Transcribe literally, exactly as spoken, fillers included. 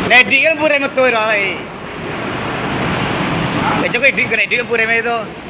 Lah edit kan pure motor dah lai. Lah, joko edit, kena edit kan pure tu.